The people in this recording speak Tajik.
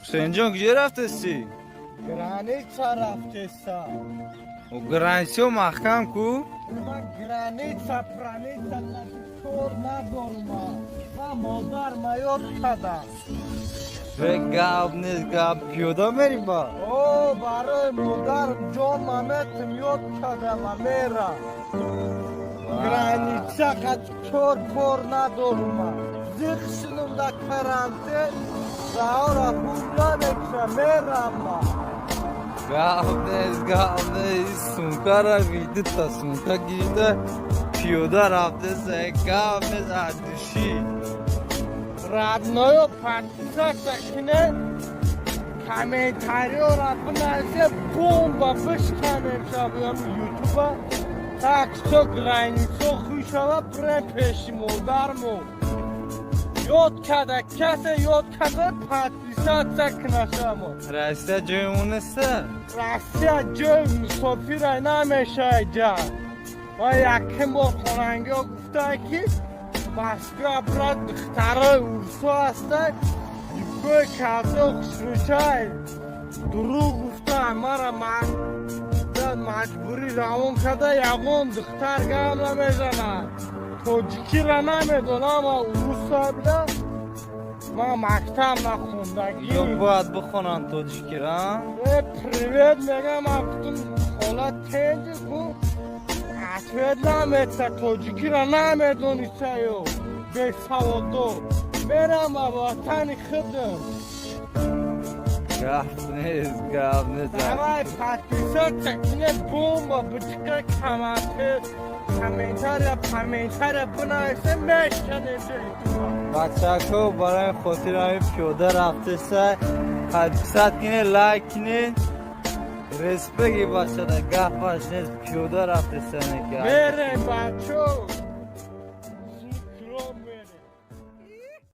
Ҳусейнҷон, куҷо рафтасӣ? Граница рафтеса. Границао маҳкам ку. Ман граница праница кор надорум. Ман модар ма ёд кардам. Гап нест, гап, пиёда мерим ба. О, барои модарам ҷон маметим, ёд кардам, мерам. Граница қад кор кор надорум. Зиқ шинум да карантин, раҳора хуб намекша, мерам ма. Гап нест, гап нест, сумкара видита, сумка гирифта, пиёда рафтеса, гап нест, от души. Родной ё, подписаться кине, комментариёра бинависе, бомба бишканем шабиям ютуба. Так что границо хушава, бирем пеши модармо. Ёд када, касе ёд када, подписаться кунашамо. Россия ҷои неста. Россия ҷои мусофира намешавад ҷа. Ва яким бор хонангиҳо гуфтанд, ки Москва брат, духтарои урсо ҳастанд, юбкои калто хушрӯчай. Дурӯғ гуфтанд, мара маҷбурӣ равон карда, ягон духтар гап намезанад. Тоҷикира намедонам, урусса буда. Ман мактаб нахондагӣ. Ё бояд бихонанд тоҷикира. Э, привет мегам, ман гуфтум, ҳолат тенҷи ку, ответ намета, тоҷикира намедониста ё бесаводдор. Мерам ба ватани худам. Гап нест, гап нест. Давай, подписаться кине, бомба бичика, комментария комментария бинависе, мешканем. Бачако, барои хотири ҳамин пиёда рафтеса, подписать кине, лайк кине. Респект бачада, гапаш нест, пиёда рафтеса неки. Мерем, бачо.